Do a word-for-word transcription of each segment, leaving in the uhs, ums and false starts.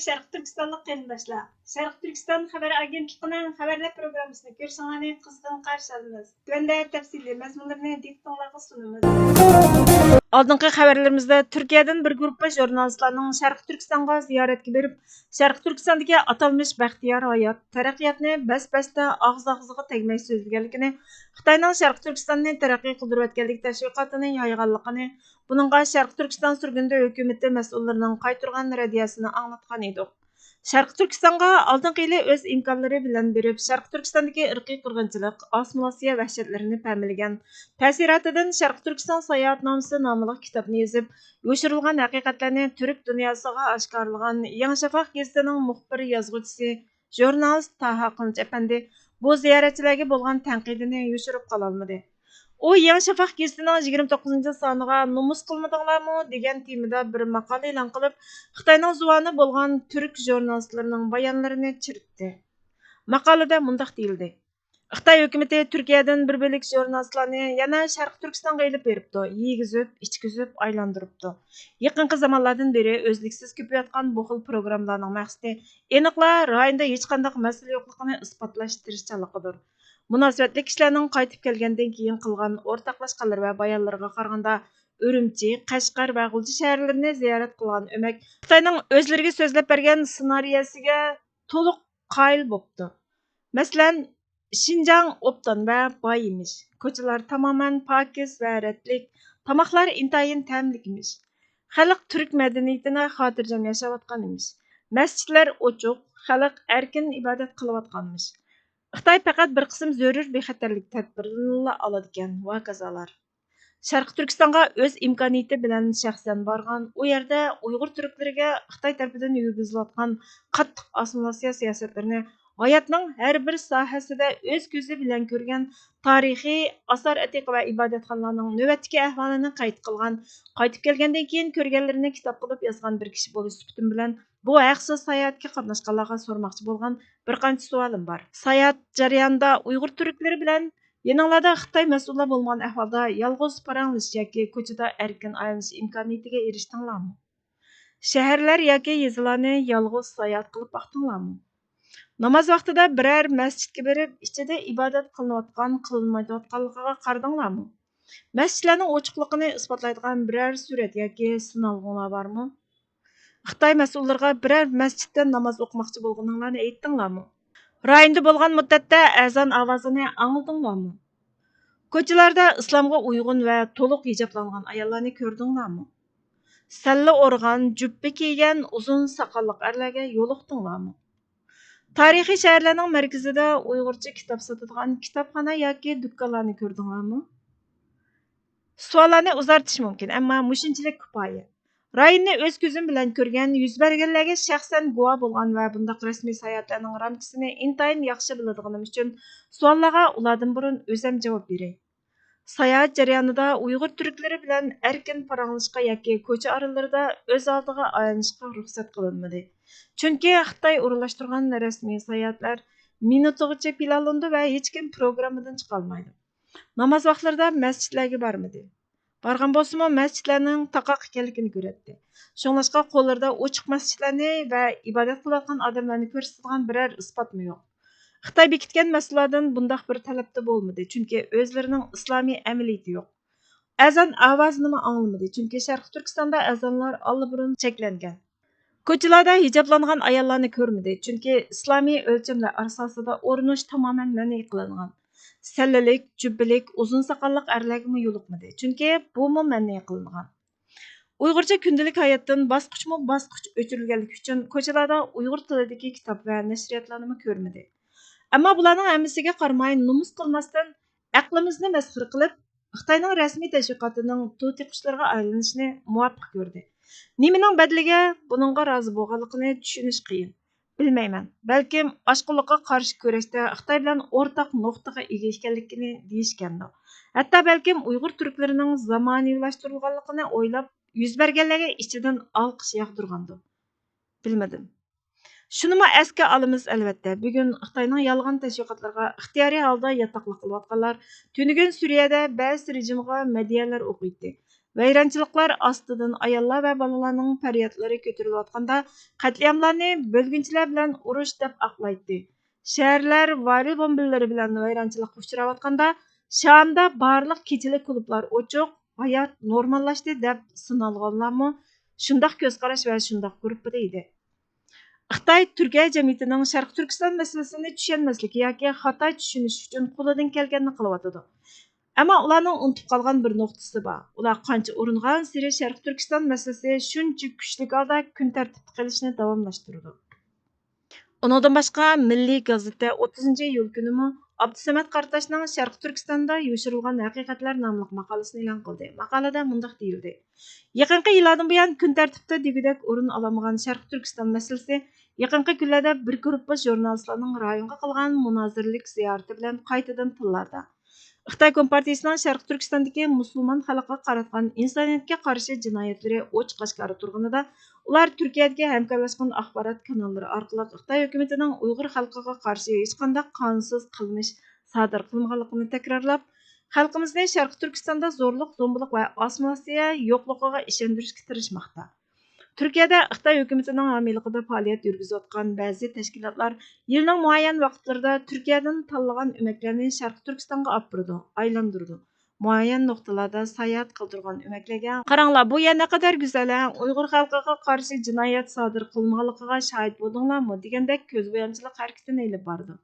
شەرقىي تۈركىستانلىق قېرىنداشلار، شەرقىي تۈركىستان خەۋەر ئاگېنتلىقىنىڭ خەۋەرلەر پروگراممىسىنى كۆرۈشۈڭلارنى قىزغىن قارشى ئالىمىز. تۆۋەندە تەپسىلىي مەزمۇنلىرىنى دىققىتىڭلارغا سۇنىمىز. ئالدىنقى خەۋەرلىرىمىزدە تۈركىيەدىن بىر گۇرۇپپا ژۇرنالىستلارنىڭ شەرقىي تۈركىستانغا زىيارەتكە بېرىپ، شەرقىي تۈركىستاندىكى ئاتالمىش بەختىيار ھايات، تەرەققىياتنى بەس-بەستە ئاغزى-ئاغزىغا تەگمەي سۆزلىگەنلىكىنى، خىتاينىڭ شەرقىي تۈركىستاننى تەرەققىي قىلدۇرۇۋەتكەنلىك تەشۋىقاتىنى يايغانلىقىنى، بۇنىڭغا شەرقىي تۈركىستان سۈرگۈندە ھۆكۈمىتى مەسئۇللىرىنىڭ قايتۇرغان رەددىيەسىنى ئاڭلاتقان ئىدۇق. شەرقىي تۈركىستانغا ئالدىنقى يىلى ئۆز ئىمكانلىرى بىلەن بېرىپ، شەرقىي تۈركىستاندىكى ئىرقىي قىرغىنچىلىق، ئاسسىمىلياتسىيە ۋەھشەتلىرىنى پەملىگەن، تەسىراتىدىن شەرقىي تۈركىستان ساياھەتنامىسى ناملىق كىتابنى يېزىپ، يوشۇرۇلغان ھەقىقەتلەرنى تۈرك دۇنياسىغا ئاشكارىلىغان يېڭى شەفەق گېزىتىنىڭ مۇخبىر يازغۇچىسى، ژۇرنالىست تاھا قىلىچ ئەپەندى بۇ زىيارەتچىلەرگە بولغان تەنقىدىنى يوشۇرۇپ قالالمىدى. ئۇ يېڭى شەفەق گېزىتىنىڭ يىگىرمە توققۇزىنچى سانىغا نومۇس قىلمىدىڭلارمۇ دېگەن تېمىدا بىر ماقالە ئېلان قىلىپ، خىتاينىڭ زۇۋانى بولغان تۈرك ژۇرنالىستلىرىنىڭ بايانلىرىنى چىرىتتى. ماقالىدە مۇنداق دېيىلدى: خىتاي ھۆكۈمىتى تۈركىيەدىن بىر بۆلەك ژۇرنالىستلارنى يەنە شەرقىي تۈركىستانغا ئېلىپ بېرىپتۇ، يېگۈزۈپ، ئىچكۈزۈپ ئايلاندۇرۇپتۇ. يېقىنقى زامانلاردىن بېرى ئۈزلۈكسىز كۆپىيىۋاتقان بۇ خىل پروگراممىلارنىڭ مەقسىتى ئېنىقلا رايوندا ھېچقانداق مەسىلە يوقلۇقىنى ئىسپاتلاش تىرىشچانلىقىدۇر. مۇناسىۋەتلىك كىشىلەرنىڭ قايتىپ كەلگەندىن كېيىن قىلغان ئورتاقلاشقانلىرى ۋە بايانلىرىغا قارىغاندا، ئۈرۈمچى، قەشقەر ۋە غۇلجا شەھەرلىرىنى زىيارەت قىلغان ئۆمەك خىتاينىڭ ئۆزلىرىگە سۆزلەپ بەرگەن سېنارىيەسىگە تولۇق قايىل بوپتۇ. مەسىلەن، شىنجاڭ ئوبدان ۋە باي ئىمىش، كوچىلار تامامەن پاكىز ۋە رەتلىك، تاماقلار ئىنتايىن تەملىك ئىمىش، خەلق تۈرك مەدەنىيىتىنى خاتىرجەم ياشاۋاتقان ئىمىش، مەسچىتلەر ئوچۇق، خەلق ئەركىن ئىبادەت قىلىۋاتقان ئىمىش. خىتاي پەقەت بىر قىسىم زۆرۈر بىخەتەرلىك تەدبىرلىرىنىلا ئالىدىكەن، ۋە كازالار. شەرقىي تۈركىستانغا ئۆز ئىمكانىيىتى بىلەن شەخسەن بارغان، ئۇ يەردە ئۇيغۇر تۈركلىرىگە خىتاي تەرىپىدىن يۈرگۈزۈلۈۋاتقان قاتتىق ئاسسىمىلياتسىيە سىياسەتلىرىنى، ھاياتنىڭ ھەر بىر ساھەسىدە ئۆز كۆزى بىلەن كۆرگەن تارىخىي ئاسار-ئەتىقە ۋە ئىبادەتخانىلارنىڭ نۆۋەتتىكى ئەھۋالىنى قەيت قىلغان، قايتىپ كەلگەندىن كېيىن كۆرگەنلىرىنى كىتاب قىلىپ يازغان بىر كىشى بولۇش سۈپىتىم بىلەن، بۇ ھەقسىز ساياھەتكە قاتناشقانلارغا سورىماقچى بولغان بىر قانچە سوئالىم بار. ساياھەت جەريانىدا ئۇيغۇر تۈركلىرى بىلەن يېنىڭلاردا خىتاي مەسئۇللار بولمىغان ئەھۋالدا يالغۇز پاراڭلىشىش ياكى كوچىدا ئەركىن ئايلىنىش ئىمكانىيىتىگە ئېرىشتىڭلارمۇ؟ شەھەرلەر ياكى يېزىلارنى يالغۇز ساياھەت قىلىپ باقتىڭلارمۇ؟ ناماز ۋاقتىدا بىرەر مەسچىتكە بېرىپ، ئىچىدە ئىبادەت قىلىنىۋاتقان، قىلىنمايۋاتقانلىقىغا قارىدىڭلارمۇ؟ مەسچىتلەرنىڭ ئوچۇقلۇقىنى ئىسپاتلايدىغان بىرەر سۈرەت ياكى سىنالغۇڭلار بارمۇ؟ خىتاي مەسئۇللىرىغا بىرەر مەسچىتتە ناماز ئوقۇماقچى بولغىنىڭلارنى ئېيتتىڭلارمۇ؟ رايوندا بولغان مۇددەتتە ئەزان ئاۋازىنى ئاڭلىدىڭلارمۇ؟ كوچىلاردا ئىسلامغا ئۇيغۇن ۋە تولۇق ھىجابلانغان ئاياللارنى كۆردۈڭلارمۇ؟ سەللە ئورىغان، جۈببە كىيگەن ئۇزۇن ساقاللىق ئەرلەرگە يولۇقتۇڭلارمۇ؟ تارىخىي شەھەرلەرنىڭ مەركىزىدە ئۇيغۇرچە كىتاب ساتىدىغان كىتابخانا ياكى دۇكانلارنى كۆردۈڭلارمۇ؟ سوئاللارنى ئۇزارتىش مۇمكىن، ئەمما مۇشۇنچىلىك كۇپايە. رايوننى ئۆز كۆزۈم بىلەن كۆرگەن، يۈز بەرگەنلەرگە شەخسەن گۇۋاھ بولغان ۋە بۇنداق رەسمىي ساياھەتلەرنىڭ رامكىسىنى ئىنتايىن ياخشى بىلىدىغىنىم ئۈچۈن سوئاللارغا ئۇلاردىن بۇرۇن ئۆزەم جاۋاب بېرەي. ساياھەت جەريانىدا ئۇيغۇر تۈركلىرى بىلەن ئەركىن پاراڭلىشىشقا ياكى كوچا ئارىلىرىدا ئۆز ئالدىغا ئايلىنىشقا رۇخسەت قىلىنمىدى. چۈنكى خىتاي ئورۇنلاشتۇرغان رەسمىي ساياھەتلەر مىنۇتىغىچە پىلانلىنىدۇ ۋە ھېچكىم پروگراممىدىن چىقالمايدۇ. ناماز ۋاقىتلىرىدا مەسچىتلەرگە بارمىدى. بارغان بولسىمۇ، مەسچىتلەرنىڭ تاقاق ئىكەنلىكىنى كۆرەتتى. شۇڭلاشقا قوللىرىدا ئوچۇق مەسچىتلەرنى ۋە ئىبادەت قىلىۋاتقان ئادەملەرنى كۆرسىتىدىغان بىرەر ئىسپاتمۇ يوق. خىتاي بېكىتكەن مەسئۇللاردىن بۇنداق بىر تەلەپتە بولمىدى، چۈنكى ئۆزلىرىنىڭ ئىسلامىي ئەمەلىيىتى يوق. ئەزان ئاۋازىنىمۇ ئاڭلىمىدى، چۈنكى شەرقىي تۈركىستاندا ئەزانلار ئاللىبۇرۇن چەكلەنگەن. كوچىلاردا ھىجابلانغان ئاياللارنى كۆرمىدى، چۈنكى ئىسلامىي ئۆلچەملەر ئاساسىدا ئورۇنۇش تامامەن مەنئى قىلىنغان. سەللىلىك، جۈببىلىك، ئۇزۇن ساقاللىق ئەرلەرگىمۇ يولۇقمىدى، چۈنكى بۇمۇ مەنئى قىلىنغان. ئۇيغۇرچە كۈندىلىك ھاياتتىن باسقۇچمۇ باسقۇچ ئۆچۈرۈلگەنلىكى ئۈچۈن كوچىلاردا ئۇيغۇر تىلىدىكى كىتاب ۋە نەشرىياتلارنىمۇ كۆرمىدى. ئەمما بۇلارنىڭ ھەممىسىگە قارىماي، نومۇس قىلماستىن، ئەقلىمىزنى مەسخىرە قىلىپ، خىتاينىڭ رەسمىي تەشۋىقاتىنىڭ توتى قۇشلىرىغا ئايلىنىشىنى مۇۋاپىق كۆردى. نېمىنىڭ بەدىلىگە بۇنىڭغا رازى بولغانلىقىنى چۈشىنىش قىيىن. بىلمەيمەن. بەلكىم ئاشقۇنلۇققا قارشى كۈرەشتە خىتاي بىلەن ئورتاق نۇقتىغا ئىگە ئىكەنلىكىنى دېيىشكەندۇ. ھەتتا بەلكىم ئۇيغۇر تۈركلىرىنىڭ زامانىۋىلاشتۇرۇلغانلىقىنى ئويلاپ، يۈز بەرگەنلەرگە ئىچىدىن ئالقىش ياغدۇرغاندۇ. بىلمىدىم. شۇنىمۇ ئەسكە ئالىمىز، ئەلۋەتتە، بۈگۈن خىتاينىڭ يالغان تەشۋىقاتلىرىغا ئىختىيارىي ھالدا ياتاقلىق قىلىۋاتقانلار تۈنۈگۈن سۈرىيەدە بەئس رېجىمىغا مەدھىيەلەر ئوقۇيتتى. ۋەيرانچىلىقلار ئاستىدىن ئاياللار ۋە بالىلارنىڭ پەريادلىرى كۆتۈرۈلۈۋاتقاندا، قەتلىئاملارنى بۆلگۈنچىلەر بىلەن ئۇرۇش دەپ ئاقلايتتى. شەھەرلەر ۋارىيل بومبىلىرى بىلەن ۋەيرانچىلىققا ئۇچراۋاتقاندا، شامدا بارلىق كېچىلىك كۇلۇبلار ئوچۇق، ھايات نورماللاشتى دەپ سىنالغانلارمۇ شۇنداق كۆز قاراش ۋە شۇنداق گۇرۇپپىدا ئىدى. خىتاي تۈركىيە جەمئىيىتىنىڭ شەرقىي تۈركىستان مەسىلىسىنى چۈشەنمەسلىكى ياكى خاتا چۈشىنىش ئۈچۈن قولىدىن كەلگەننى قىلىۋاتىدۇ. ئەمما ئۇلارنىڭ ئۇنتۇپ قالغان بىر نۇقتىسى بار. ئۇلار قانچە ئۇرۇنغانسېرى شەرقىي تۈركىستان مەسىلىسى شۇنچە كۈچلۈك ھالدا كۈن تەرتىپتە قېلىشنى داۋاملاشتۇرىدۇ. ئۇنىڭدىن باشقا، مىللىي گازېتتە ئوتتۇزىنچى ئىيۇل كۈنىمۇ ئابدۇسەمەت قاراتاشنىڭ شەرقىي تۈركىستاندا يوشۇرۇلغان ھەقىقەتلەر ناملىق ماقالىسىنى ئېلان قىلدى. ماقالىدە مۇنداق دېيىلدى: يېقىنقى يىللاردىن بۇيان كۈن تەرتىپتە دېگۈدەك ئورۇن ئالالمىغان شەرقىي تۈركىستان مەسىلىسى يېقىنقى كۈنلەردە بىر گۇرۇپپا ژۇرنالىستلارنىڭ رايونغا قىلغان مۇنازىرىلىك زىيارىتى بىلەن قايتىدىن تىللاردا. خىتاي كومپارتىيىسىنىڭ شەرقىي تۈركىستاندىكى مۇسۇلمان خەلقىگە قاراتقان ئىنسانىيەتكە قارشى جىنايەتلىرى ئوچۇق ئاشكارا تۇرغىنىدا، ئۇلار تۈركىيەدىكى ھەمكارلاشقان ئاخبارات كاناللىرى ئارقىلىق خىتاي ھۆكۈمىتىنىڭ ئۇيغۇر خەلقىگە قارشى ھېچقانداق قانۇنسىز قىلمىش سادىر قىلمىغانلىقىنى تەكرارلاپ، خەلقىمىزنى شەرقىي تۈركىستاندا زورلۇق، زومبىلىق ۋە ئاسسىمىلياتسىيە يوقلۇقىغا ئىشەندۈرۈشكە تىرىشماقتا. تۈركىيەدە خىتاي ھۆكۈمىتىنىڭ ھامىيلىقىدا پائالىيەت يۈرگۈزۈۋاتقان بەزى تەشكىلاتلار يىلنىڭ مۇئەييەن ۋاقىتلىرىدا تۈركىيەدىن تاللىغان ئۆمەكلەرنى شەرقىي تۈركىستانغا ئاپىرىدۇ، ئايلاندۇرىدۇ. مۇئەييەن نۇقتىلاردا ساياھەت قىلدۇرغان ئۆمەكلەرگە، «قاراڭلار، بۇ يەر نەقەدەر گۈزەل ھە، ئۇيغۇر خەلقىگە قارشى جىنايەت سادىر قىلمىغانلىقىغا شاھىت بولدۇڭلارمۇ؟» دېگەندەك كۆز بويامچىلىق ھەرىكىتىنى ئېلىپ بارىدۇ.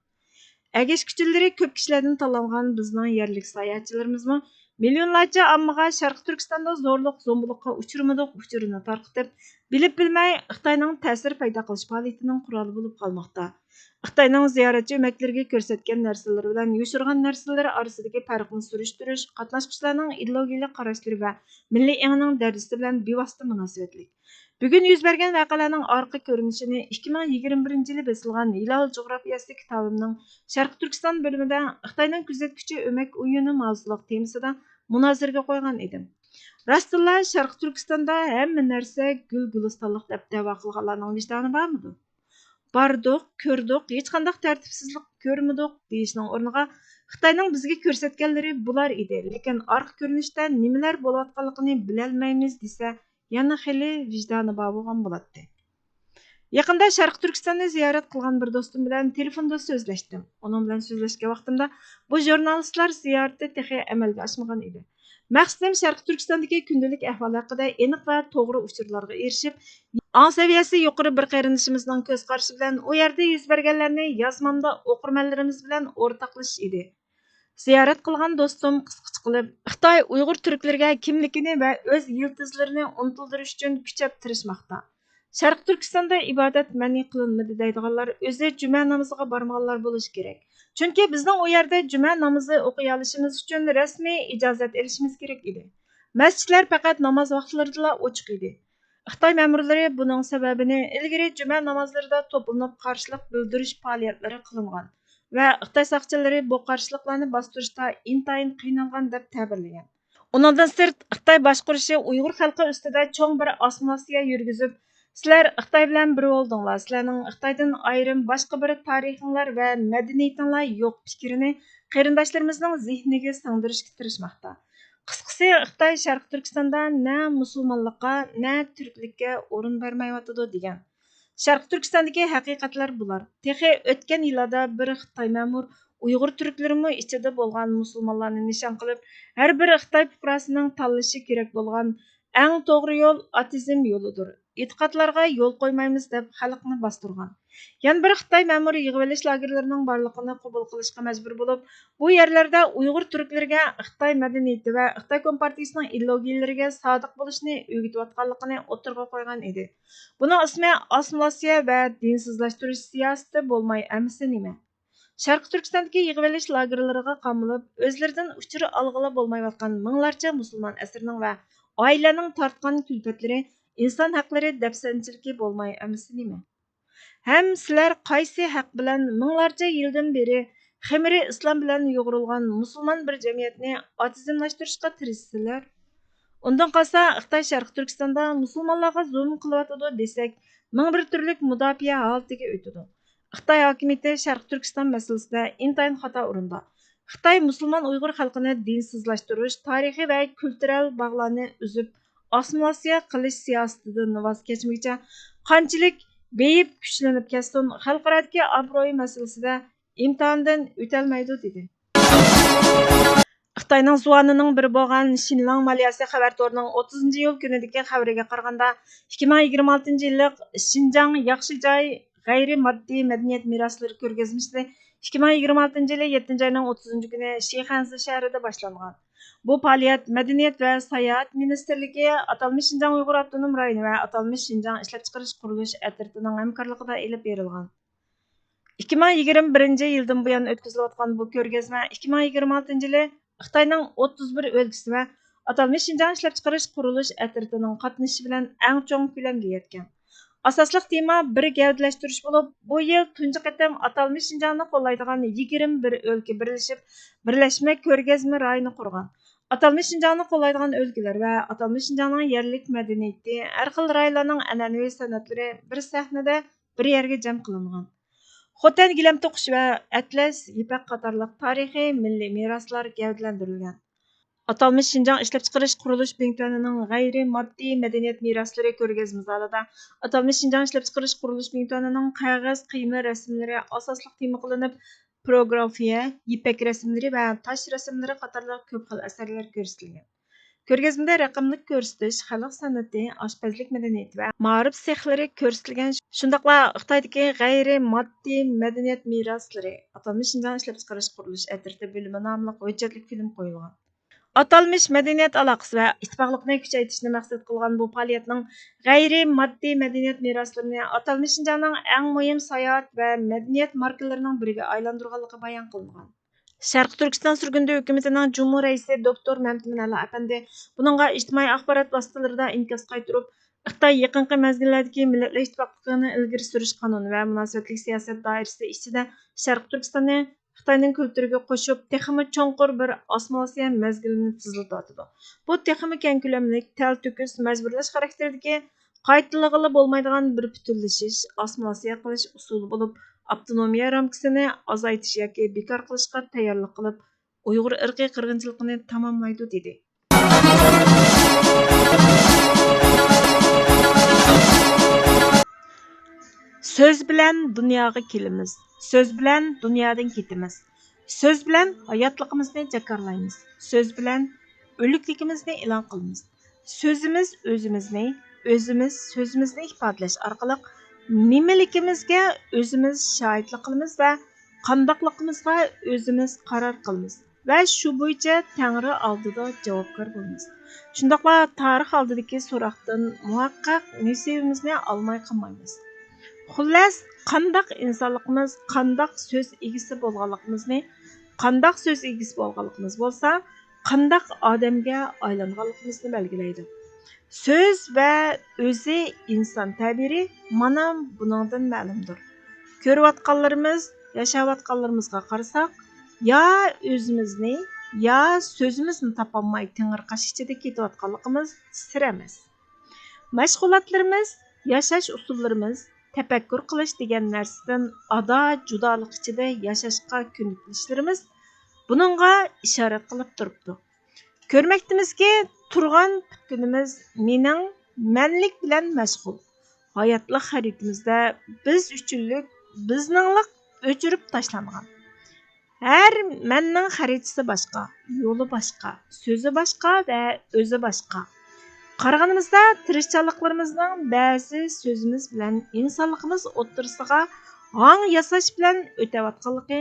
ئەگەشكۈچى تۈرلىرى كۆپ كىشىلەردىن تاللانغان بىزنىڭ يەرلىك ساياھەتچىلىرىمىزمۇ مىليونلارچە ئاممىغا شەرقىي تۈركىستاندا زورلۇق، زومبۇلۇققا ئۇچرىمىدۇق ئۇچۇرىنى تارقىتىپ، بىلىپ بىلمەي خىتاينىڭ تەسىر پەيدا قىلىش پائالىيىتىنىڭ قورالى بولۇپ قالماقتا. خىتاينىڭ زىيارەتچى ئۆمەكلىرىگە كۆرسەتكەن نەرسىلىرى بىلەن يوشۇرغان نەرسىلىرى ئارىسىدىكى پەرقنى سۈرۈشتۈرۈش، قاتناشقۇچىلارنىڭ ئىدېئولوگىيەلىك قاراشلىرى ۋە مىللىي ئېڭىنىڭ دەرىجىسى بىلەن بىۋاسىتە مۇناسىۋەتلىك. بۈگۈن يۈز بەرگەن ۋەقەلەرنىڭ ئارقا كۆرۈنۈشىنى ئىككى مىڭ يىگىرمە بىرىنچى يىلى بېسىلغان ھىلال جۇغراپىيەسى كىتابىمنىڭ شەرقىي تۈركىستان بۆلۈمىدە خىتاينىڭ كۆزەتكۈچى ئۆمەك ئويۇنى ماۋزۇلۇق تېمىسىدا مۇنازىرىگە قويغان ئىدىم. راستتىنلا شەرقىي تۈركىستاندا ھەممە نەرسە گۈل گۈلىستانلىق دەپ دەۋا قىلغانلارنىڭ ۋىجدانى بارمىدۇ؟ «باردۇق، كۆردۇق، ھېچقانداق تەرتىپسىزلىك كۆرمىدۇق» دېيىشنىڭ ئورنىغا، «خىتاينىڭ بىزگە كۆرسەتكەنلىرى بۇلار ئىدى، لېكىن ئارقا كۆرۈنۈشتە نېمىلەر بولۇۋاتقانلىقىنى بىلەلمەيمىز» دېسە، يەنە خېلى ۋىجدانى بار بولغان بولاتتى. يېقىندا شەرقىي تۈركىستاننى زىيارەت قىلغان بىر دوستۇم بىلەن تېلېفوندا سۆزلەشتىم. ئۇنىڭ بىلەن سۆزلەشكەن ۋاقتىمدا، بۇ ژۇرنالىستلار زىيارىتى تېخى ئەمەلگە ئاشمىغان ئىدى. مەقسىتىم شەرقىي تۈركىستاندىكى كۈندىلىك ئەھۋال ھەققىدە ئېنىق ۋە توغرا ئۇچۇرلارغا ئېرىشىپ، ئاڭ سەۋىيەسى يۇقىرى بىر قېرىندىشىمىزنىڭ كۆز قارىشى بىلەن ئۇ يەردە يۈز بەرگەنلەرنى يازمامدا ئوقۇرمەنلىرىمىز بىلەن ئورتاقلىشىش ئىدى. زىيارەت قىلغان دوستۇم قىسقىچە قىلىپ، خىتاي ئۇيغۇر تۈركلىرىگە كىملىكىنى ۋە ئۆز يىلتىزلىرىنى ئۇنتۇلدۇرۇش ئۈچۈن كۈچەپ تىرىشماقتا. شەرقىي تۈركىستاندا ئىبادەت مەنئى قىلىنمىدى دەيدىغانلار ئۆزى جۈمە نامىزىغا بارمىغانلار بولۇشى كېرەك. چۈنكى بىزنىڭ ئۇ يەردە جۈمە نامىزى ئوقۇيالىشىمىز ئۈچۈن رەسمىي ئىجازەت ئېلىشىمىز كېرەك ئىدى. مەسچىتلەر پەقەت ناماز ۋاقىتلىرىدىلا ئوچۇق ئىدى. خىتاي مەمۇرلىرى بۇنىڭ سەۋەبىنى ئىلگىرى جۈمە نامازلىرىدا توپلىنىپ قارشىلىق بىلدۈرۈش پائالىيەتلىرى قىلىنغان ۋە خىتاي ساقچىلىرى بۇ قارشىلىقلارنى باستۇرۇشتا ئىنتايىن قىينالغان دەپ تەبىرلىگەن. ئۇنىڭدىن سىرت، خىتاي باشقۇرۇشى ئۇيغۇر خەلقى ئۈستىدە چوڭ بىر ئاسسىمىلياتسىيە يۈرگۈزۈپ، «سىلەر خىتاي بىلەن بىر بولدۇڭلار، سىلەرنىڭ خىتايدىن ئايرىم باشقا بىر تارىخىڭلار ۋە مەدەنىيىتىڭلار يوق» پىكرىنى قېرىنداشلىرىمىزنىڭ زېھنىگە سىڭدۈرۈشكە تىرىشماقتا. قىسقىسى، خىتاي شەرقىي تۈركىستاندا نە مۇسۇلمانلىققا، نە تۈركلۈككە ئورۇن بەرمەيۋاتىدۇ، دېگەن. شەرقىي تۈركىستاندىكى ھەقىقەتلەر بۇلار. تېخى ئۆتكەن يىللاردا بىر خىتاي مەمۇر ئۇيغۇر تۈركلىرىمۇ ئىچىدە بولغان مۇسۇلمانلارنى نىشان قىلىپ، ھەر بىر خىتاي پۇقراسىنىڭ تاللىشى كېرەك بولغان ئەڭ توغرا يول ئاتېئىزم يولىدۇر، ئېتىقادلارغا يول قويمايمىز دەپ خەلقنى باستۇرغان. يەنە بىر خىتاي مەمۇرى يىغىۋېلىش لاگېرلىرىنىڭ بارلىقىنى قوبۇل قىلىشقا مەجبۇر بولۇپ، بۇ يەرلەردە ئۇيغۇر تۈركلىرىگە خىتاي مەدەنىيىتى ۋە خىتاي كومپارتىيىسىنىڭ ئىدېئولوگىيىلىرىگە سادىق بولۇشنى ئۆگىتىۋاتقانلىقىنى ئوتتۇرىغا قويغان ئىدى. بۇنىڭ ئىسمى ئاسسىمىلياتسىيە ۋە دىنسىزلاشتۇرۇش سىياسىتى بولماي ئەمىسە نېمە؟ شەرقىي تۈركىستاندىكى يىغىۋېلىش لاگېرلىرىغا قامىلىپ، ئۆزلىرىدىن ئۇچۇر ئالغىلى بولمايۋاتقان مىڭلارچە مۇسۇلمان ئەسىرىنىڭ ۋە ئائىلىلەرنىڭ تارتقان كۈلپەتلىرى، ئىنسان ھەقلىرى دەپسەندىچىلىكى بولماي ئەمىسە نېمە؟ ھەم سىلەر قايسى ھەق بىلەن مىڭلارچە يىلدىن بېرى خېمىرى ئىسلام بىلەن يۇغۇرۇلغان مۇسۇلمان بىر جەمئىيەتنى ئاتېئىزملاشتۇرۇشقا تىرىشىسىلەر؟ ئۇندىن قالسا، خىتاي شەرقىي تۈركىستاندا مۇسۇلمانلارغا زۇلۇم قىلىۋاتىدۇ دېسەك، مىڭ بىر تۈرلۈك مۇداپىئە ھالىتىگە ئۆتىدۇ. خىتاي ھاكىمىيىتى شەرقىي تۈركىستان مەسىلىسىدە ئىنتايىن خاتا ئورۇندا. خىتاي مۇسۇلمان ئۇيغۇر خەلقىنى دىنسىزلاشتۇرۇش، تارىخىي ۋە كۈلتۈرەل باغلارنى ئۈزۈپ، ئاسسىمىلياتسىيە قىلىش سىياسىتىدىن ۋاز كەچمىگۈچە قانچىلىك بېيىپ، كۈچلىنىپ كەتسۇن، خەلقئارادىكى ئابرۇيى مەسىلىسىدە ئىمتىھاندىن ئۆتەلمەيدۇ، دېدى. خىتاينىڭ زۇۋانىنىڭ بىرى بولغان شىنلاڭ مالياسى خەۋەر تورىنىڭ ئوتتۇزىنچى ئىيۇل كۈنىدىكى خەۋىرىگە قارىغاندا، ئىككى مىڭ يىگىرمە ئالتىنچى يىللىق شىنجاڭ ياخشى جاي غەيرىي ماددىي مەدەنىيەت مىراسلىرى كۆرگەزمىسى ئىككى مىڭ يىگىرمە ئالتىنچى يىلى يەتتىنچى ئاينىڭ ئوتتۇزىنچى كۈنى شىخەنزې شەھىرىدە باشلانغان. بۇ پائالىيەت مەدەنىيەت ۋە ساياھەت مىنىستىرلىكى، ئاتالمىش شىنجاڭ ئۇيغۇر ئاپتونوم رايونى ۋە ئاتالمىش شىنجاڭ ئىشلەپچىقىرىش قۇرۇلۇش ئەترىتىنىڭ ھەمكارلىقىدا ئېلىپ بېرىلغان. ئىككى مىڭ يىگىرمە بىرىنچى يىلدىن بۇيان ئۆتكۈزۈلۈۋاتقان بۇ كۆرگەزمە ئىككى مىڭ يىگىرمە ئالتىنچى يىلى خىتاينىڭ ئوتتۇز بىر ئۆلكىسى ۋە ئاتالمىش شىنجاڭ ئىشلەپچىقىرىش قۇرۇلۇش ئەترىتىنىڭ قاتنىشىشى بىلەن ئەڭ چوڭ كۆلەمگە يەتكەن. ئاساسلىق تېما بىر گەۋدىلەشتۈرۈش بولۇپ، بۇ يىل تۇنجى قېتىم ئاتالمىش شىنجاڭنى قوللايدىغان يىگىرمە بىر ئۆلكە بىرلىشىپ، بىرلەشمە كۆرگەزمە رايونى قۇرغان. ئاتالمىش شىنجاڭنى قوللايدىغان ئۆلكىلەر ۋە ئاتالمىش شىنجاڭنىڭ يەرلىك مەدەنىيىتى، ھەر خىل رايونلارنىڭ ئەنئەنىۋى سەنئەتلىرى بىر سەھنىدە بىر يەرگە جەم قىلىنغان. خوتەن گىلەم توقۇش ۋە ئەتلەس يىپەك قاتارلىق تارىخىي مىللىي مىراسلار گەۋدىلەندۈرۈلگەن. ئاتالمىش شىنجاڭ ئىشلەپچىقىرىش قۇرۇلۇش بىڭتۈەنىنىڭ غەيرىي ماددىي مەدەنىيەت مىراسلىرى كۆرگەزمە زالىدا ئاتالمىش شىنجاڭ ئىشلەپچىقىرىش قۇرۇلۇش بىڭتۈەنىنىڭ قەغەز قىيما رەسىملىرى ئاساسلىق تېما قىلىنىپ، پروگرافىيە، يىپەك رەسىملىرى ۋە تاش رەسىملىرى قاتارلىق كۆپ خىل ئەسەرلەر كۆرسىتىلگەن. كۆرگەزمىدە رەقەملىك كۆرسىتىش، خەلق سەنئىتى، ئاشپەزلىك مەدەنىيىتى ۋە مائارىپ سېخلىرى كۆرسىتىلگەن. شۇنداقلا خىتايدىكى غەيرىي ماددىي مەدەنىيەت مىراسلىرى، ئاتالمىش شىنجاڭ ئىشلەپچىقىرىش قۇرۇلۇش ئەترىتى بۆلۈمى ناملىق ھۆججەتلىك فىلىم قويۇلغان. ئاتالمىش مەدەنىيەت ئالاقىسى ۋە ئىتتىپاقلىقنى كۈچەيتىشنى مەقسەت قىلغان بۇ پائالىيەتنىڭ غەيرىي ماددىي مەدەنىيەت مىراسلىرىنى ئاتالمىش شىنجاڭنىڭ ئەڭ مۇھىم ساياھەت ۋە مەدەنىيەت ماركىلىرىنىڭ بىرىگە ئايلاندۇرغانلىقى بايان قىلىنغان. شەرقىي تۈركىستان سۈرگۈندە ھۆكۈمىتىنىڭ جۇمھۇ رەئىسى دوكتور مەمتىمىن ئەلا ئەپەندى بۇنىڭغا ئىجتىمائىي ئاخبارات ۋاسىتىلىرىدا ئىنكاس قايتۇرۇپ، خىتاي يېقىنقى مەزگىللەردىكى مىللەتلەر ئىتتىپاقلىقىنى ئىلگىرى سۈرۈش قانۇنى ۋە مۇناسىۋەتلىك سىياسەت دائىرىسى ئىچىدە شەرقىي تۈركىستاننى خىتاينىڭ كۈلتۈرىگە قوشۇپ، تېخىمۇ چوڭقۇر بىر ئاسسىمىلياتسىيە مەزگىلىنى تېزلىتىۋاتىدۇ. بۇ تېخىمۇ كەڭ كۆلەملىك، تەلتۆكۈس، مەجبۇرلاش خاراكتېرىدىكى، قايتىلىغىلى بولمايدىغان بىر پۈتۈنلىشىش، ئاسسىمىلياتسىيە قىلىش ئۇسۇلى بولۇپ، ئاپتونومىيە رامكىسىنى ئازايتىش ياكى بىكار قىلىشقا تەييارلىق قىلىپ، ئۇيغۇر ئىرقىي قىرغىنچىلىقىنى تاماملايدۇ، دېدى. سۆز بىلەن دۇنياغا كېلىمىز، سۆز بىلەن دۇنيادىن كېتىمىز. سۆز بىلەن ھاياتلىقىمىزنى جاكارلايمىز، سۆز بىلەن ئۆلۈكلۈكىمىزنى ئېلان قىلىمىز. سۆزىمىز ئۆزىمىزنى، ئۆزىمىز سۆزىمىزنى ئىپادىلەش ئارقىلىق نېمىلىكىمىزگە ئۆزىمىز شاھىتلىق قىلىمىز ۋە قانداقلىقىمىزغا ئۆزىمىز قارار قىلىمىز ۋە شۇ بويىچە تەڭرى ئالدىدا جاۋابكار بولىمىز. شۇنداقلا تارىخ ئالدىدىكى سوراقتىن مۇھەققەق نېسىۋىمىزنى ئالماي قالمايمىز. خۇللەس، قانداق ئىنسانلىقىمىز، قانداق سۆز ئىگىسى بولغانلىقىمىزنى، قانداق سۆز ئىگىسى بولغانلىقىمىز بولسا، قانداق ئادەمگە ئايلانغانلىقىمىزنى بەلگىلەيدۇ. سۆز ۋە ئۆزى ئىنسان تەبىرى مانا بۇنىڭدىن مەلۇمدۇر. كۆرۈۋاتقانلىرىمىز، ياشاۋاتقانلىرىمىزغا قارىساق، يا ئۆزىمىزنى، يا سۆزىمىزنى تاپالماي تېڭىرقاش ئىچىدە كېتىۋاتقانلىقىمىز سىر ئەمەس. مەشغۇلاتلىرىمىز، ياشاش ئۇسۇللىرىمىز، تەپەككۇر قىلىش دېگەن نەرسىدىن ئادا جۇدالىق ئىچىدە ياشاشقا كۆنۈكۈشلىرىمىز بۇنىڭغا ئىشارەت قىلىپ تۇرۇپتۇ. كۆرمەكتىمىزكى، تۇرغان پۈتكۈنىمىز مېنىڭ، مەنلىك بىلەن مەشغۇل. ھاياتلىق خەرىتىمىزدە بىز ئۈچۈنلۈك، بىزنىڭلىق ئۆچۈرۈپ تاشلانغان. ھەر مەننىڭ خەرىتىسى باشقا، يولى باشقا، سۆزى باشقا ۋە ئۆزى باشقا. قارىغىنىمىزدا، تىرىشچانلىقلىرىمىزنىڭ بەزى سۆزىمىز بىلەن ئىنسانلىقىمىز ئوتتۇرىسىغا ھاڭ ياساش بىلەن ئۆتەۋاتقانلىقى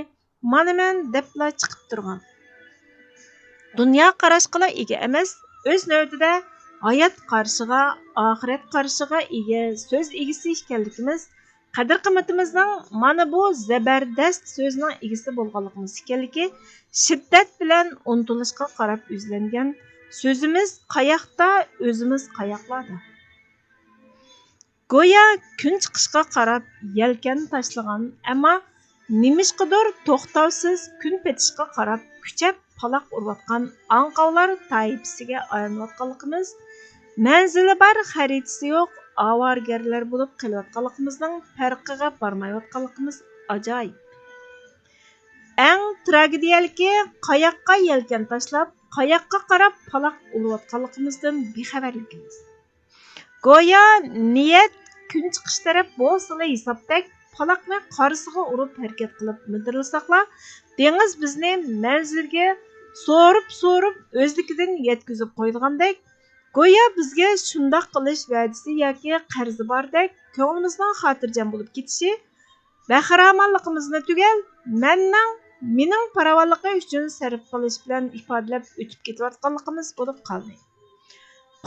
مانا مەن دەپلا چىقىپ تۇرغان. دۇنيا قاراشقىلا ئىگە ئەمەس، ئۆز نۆۋىتىدە ھايات قارىشىغا، ئاخىرەت قارىشىغا ئىگە سۆز ئىگىسى ئىكەنلىكىمىز، قەدىر-قىممىتىمىزنىڭ مانا بۇ زەبەردەست سۆزنىڭ ئىگىسى بولغانلىقىمىز ئىكەنلىكى شىددەت بىلەن ئۇنتۇلۇشقا قاراپ يۈزلەنگەن. سۆزىمىز قاياقتا، ئۆزىمىز قاياقلاردا. گويا كۈن چىقىشقا قاراپ يەلكەن تاشلىغان، ئەمما نېمىشقىدۇر توختاۋسىز كۈن پېتىشقا قاراپ كۈچەپ پالاق ئۇرۇۋاتقان ئاڭقاۋلار تائىپىسىگە ئايلىنىۋاتقانلىقىمىز، مەنزىلى بار، خەرىتىسى يوق ئاۋارىگەرلەر بولۇپ قېلىۋاتقانلىقىمىزنىڭ پەرقىگە بارمايۋاتقانلىقىمىز ئاجايىپ. ئەڭ تراگېدىيەلىكى، قاياققا يەلكەن تاشلاپ، قاياققا قاراپ پالاق ئۇرۇۋاتقانلىقىمىزدىن بىخەۋەرلىكىمىز. گويا نىيەت كۈنچىقىش تەرەپ بولسىلا ھېسابتەك، پالاقنى قارىسىغا ئۇرۇپ ھەرىكەت قىلىپ مىدىرلىساقلا، دېڭىز بىزنى مەنزىلگە سورۇپ-سورۇپ ئۆزلۈكىدىن يەتكۈزۈپ قويىدىغاندەك، گويا بىزگە شۇنداق قىلىش ۋەدىسى ياكى قەرزى باردەك، كۆڭلىمىزنىڭ خاتىرجەم بولۇپ كېتىشى، بەخىرامانلىقىمىزنى تۈگەل، مەننىڭ، مېنىڭ پاراۋانلىقى ئۈچۈن سەرپ قىلىش بىلەن ئىپادىلەپ ئۆتۈپ كېتىۋاتقانلىقىمىز بولۇپ قالدى.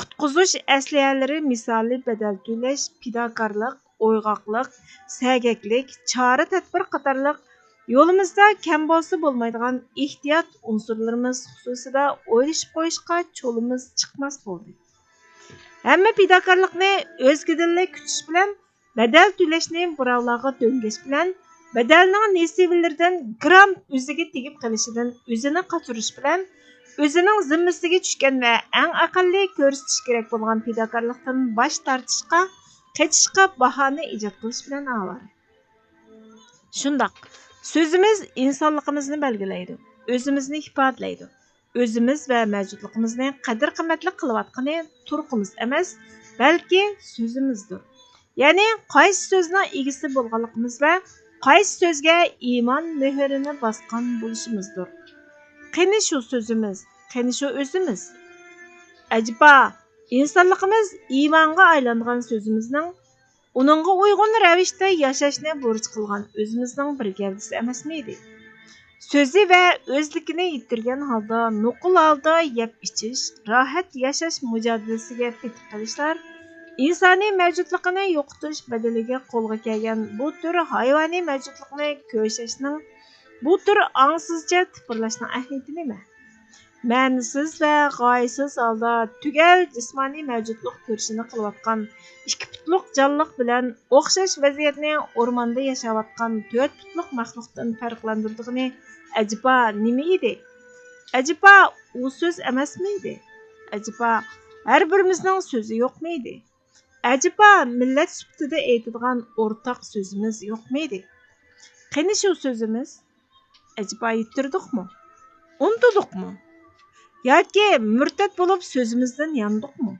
قۇتقۇزۇش ئەسلىھەلىرى مىسالى بەدەل تۆلەش، پىداكارلىق، ئويغاقلىق، سەگەكلىك، چارە-تەدبىر قاتارلىق يولىمىزدا كەم بولسا بولمايدىغان ئېھتىيات ئۇنسۇرلىرىمىز خۇسۇسىدا ئويلىشىپ قويۇشقا چولىمىز چىقماس بولدى. ھەممە پىداكارلىقنى ئۆزگىدىنلا كۈتۈش بىلەن، بەدەل تۆلەشنى بىراۋلارغا دۆڭگەش بىلەن، بەدەلنىڭ نېسىۋىلىرىدىن گىرام ئۆزىگە تېگىپ قېلىشىدىن ئۆزىنى قاچۇرۇش بىلەن، ئۆزىنىڭ زىممىسىگە چۈشكەن ۋە ئەڭ ئەقەللىي كۆرسىتىش كېرەك بولغان پىداكارلىقتىن باش تارتىشقا، قېچىشقا باھانە ئىجاد قىلىش بىلەن ئاۋارە. شۇنداق، سۆزىمىز ئىنسانلىقىمىزنى بەلگىلەيدۇ، ئۆزىمىزنى ئىپادىلەيدۇ. ئۆزىمىز ۋە مەۋجۇتلۇقىمىزنى قەدىر-قىممەتلىك قىلىۋاتقىنى تۇرقىمىز ئەمەس، بەلكى سۆزىمىزدۇر. يەنى قايسى سۆزنىڭ ئىگىسى بولغانلىقىمىز ۋە قايسى سۆزگە ئىمان مۆھۈرىنى باسقان بولۇشىمىزدۇر. قېنى شۇ سۆزىمىز؟ قېنى شۇ ئۆزىمىز؟ ئەجەبا، ئىنسانلىقىمىز ئىمانغا ئايلانغان سۆزىمىزنىڭ، ئۇنىڭغا ئۇيغۇن رەۋىشتە ياشاشنى بۇرچ قىلغان ئۆزىمىزنىڭ بىر گەۋدىسى ئەمەسمىدى؟ سۆزى ۋە ئۆزلۈكىنى يىتتۈرگەن ھالدا نوقۇل ھالدا يەپ ئىچىش، راھەت ياشاش مۇجادىلىسىگە پېتىپ قېلىشلار، ئىنسانىي مەۋجۇتلۇقىنى يوقىتىش بەدىلىگە قولغا كەلگەن بۇ تۈر ھايۋانىي مەۋجۇتلۇقنى كۆشەشنىڭ، بۇ تۈر ئاڭسىزچە تىپىرلاشنىڭ ئەھمىيىتى نېمە؟ مەنىسىز ۋە غايىسىز ھالدا تۈگەل جىسمانىي مەۋجۇتلۇق كۈرىشىنى قىلىۋاتقان ئىككى پۇتلۇق جانلىق بىلەن ئوخشاش ۋەزىيەتنى ئورماندا ياشاۋاتقان تۆت پۇتلۇق مەخلۇقتىن پەرقلەندۈرىدىغىنى ئەجەبا نېمە ئىدى؟ ئەجەبا ئۇ سۆز ئەمەسمىدى؟ ئەجەبا ھەر بىرىمىزنىڭ سۆزى يوقمىدى؟ ئەجەبا مىللەت سۈپىتىدە ئېيتىدىغان ئورتاق سۆزىمىز يوقمىدى؟ قېنى شۇ سۆزىمىز؟ ئەجەبا يىتتۈردۇقمۇ؟ ئۇنتۇدۇقمۇ؟ ياكى مۇرتەت بولۇپ سۆزىمىزدىن ياندۇقمۇ؟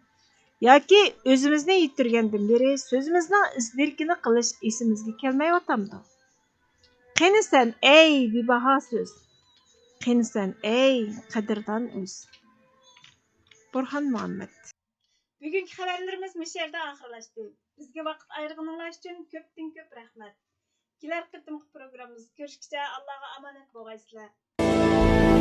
ياكى ئۆزىمىزنى يىتتۈرگەندىن بېرى سۆزىمىزنىڭ ئىز دېرىكىنى قىلىش ئېسىمىزگە كەلمەيۋاتامدۇ؟ قېنى سەن، ئەي بىباھا سۆز؟ قېنى سەن، ئەي قەدىردان ئۆز؟ بۇرھان مۇھەممەد. بۈگۈنكى خەۋەرلىرىمىز مۇشۇ يەردە ئاخىرلاشتى. بىزگە ۋاقىت ئايرىغىنىڭلار ئۈچۈن كۆپتىن كۆپ رەھمەت. كېلەر قېتىمقى پروگراممىمىزدا كۆرۈشكىچە ئاللاغا ئامانەت بولغايسىلەر.